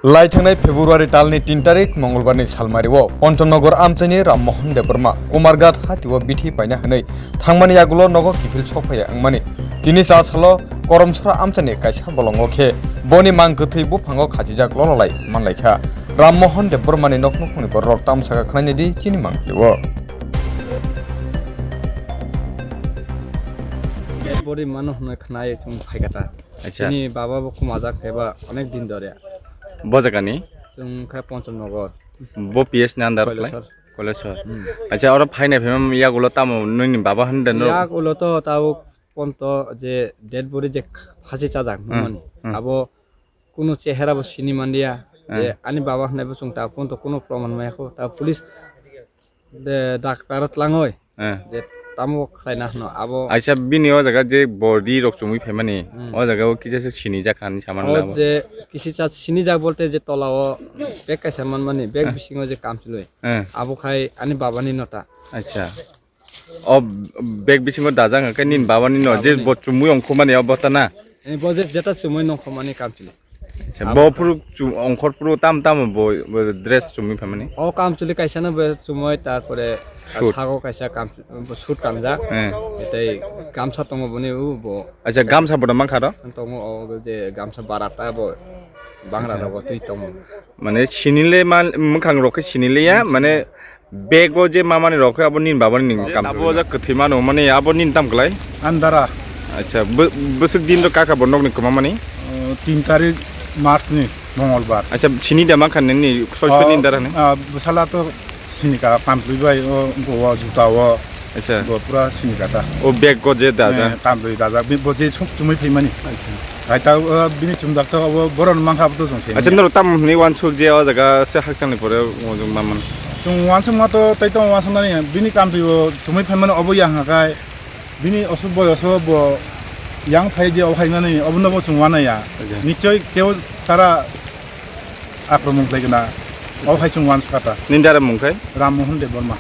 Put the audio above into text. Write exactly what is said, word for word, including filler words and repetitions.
Lai thangnai February talni tin tarik Mongolbarni salmario Ponchanogor amchaini Ram Mohan Debbarma Kumarghat hatio bithi paina hwnwi thangmani yagulo nogo kiphil sokphaiya wngmani. Tini cha salo Koromsora amchaini kaisa bolongo khe boni mang kwthwi buphango khachijak lololai manlaikha. Ram Mohan Debbarmani noknukhungni bororok tamsaka khwnainai di chini mangpilio. Bori mano hwnwi khwnai chwng phaikha ta. Acha. Chini baba bo khumajak phaiba onek din dore. Bo jagani? Chwng khe Ponchanogor. Bo P S ni under khlai? Koilesor. Koilesor. Hmm. Acha, oro phainai phaima yagulo tamo nini baba hwnde no? Yagulo to tabo ponto je dead body je phasi chajak Hmm. nokmani. Hmm. Abo kunu chehera bo sini manliya. Hmm. Je ani baba hwnai bo chwng ta ponto kunu proman maya kho. Ta police de doctor o tlangoi. Eh. Je tamo khlaina hwno abo. Aisa bini o jaga je body rok chumui phaimani, Hmm. o jaga o kisa se sinijak ani saman O labo. Je kisi cha sinijak bolte je tola o bag kaisa manmani, bag Eh. bisingo je kamchiloi. Eh. Abo khai ani babani nota. Acha. O bag bisingo dajak hwnkhe nini babani no je Babani. Bo chumui ongkhumani o bota na. Ani bo je jeta chumui nongkhomani kamchiloi. Acha, Abo bo phuru chu-, ongkhor phuru tam tam bo, bo dress chumui phaimani? O kamchwlwi kaisa no bo chumui, tarpore Suit. Sago kaisa kam, bo suit kanjak. Eh. Tei gamsa tongo boni u bo. Acha, gamsa bo da mankha ro? Tongo o je gamsa barata bo bangra Acha. Rogo twi tongo. Mane sinile ma, mwkhang rok khe sinile ya, Hmm. mane Bag o je mamani rok khe abo nini babani ni kam. Abo ja kwthwi mano mani abo nini tam klai? Andara. Acha, bw-, bwswk din rok kaka bo nokni kwmamani? Uh, tin tarik March ni Mongolbar. Acha, sini da mankha nini soi soi Oh, nini dara ni? Ah, bwsala to sini ka kamtwi bai o, go o, juta o. Acha. Go pura sini ka ta. O bag go je da ja? Eh, kamtwi da ja. Bi-, bo je sum-, chumui phaimani. Acha. Hai ta, uh, bini chumjak to abo boron mankha abo to jong se. Acha, norok tam hwnwi uansuk je o jaga se hakchangni pore uansuk mamani. Chwng uansukma to tei tong uansuknani bini kamtwi bo chumui phaimani obo ya hwnka khai bini osuk boyoso bo yang phai je o phaimani obono bo chwng uanaiya. Acha. Nichoi teo tara akromon khlai gana o hai chwng uansukha ta. Nini dara mung khai? Ram Mohan Debbarma.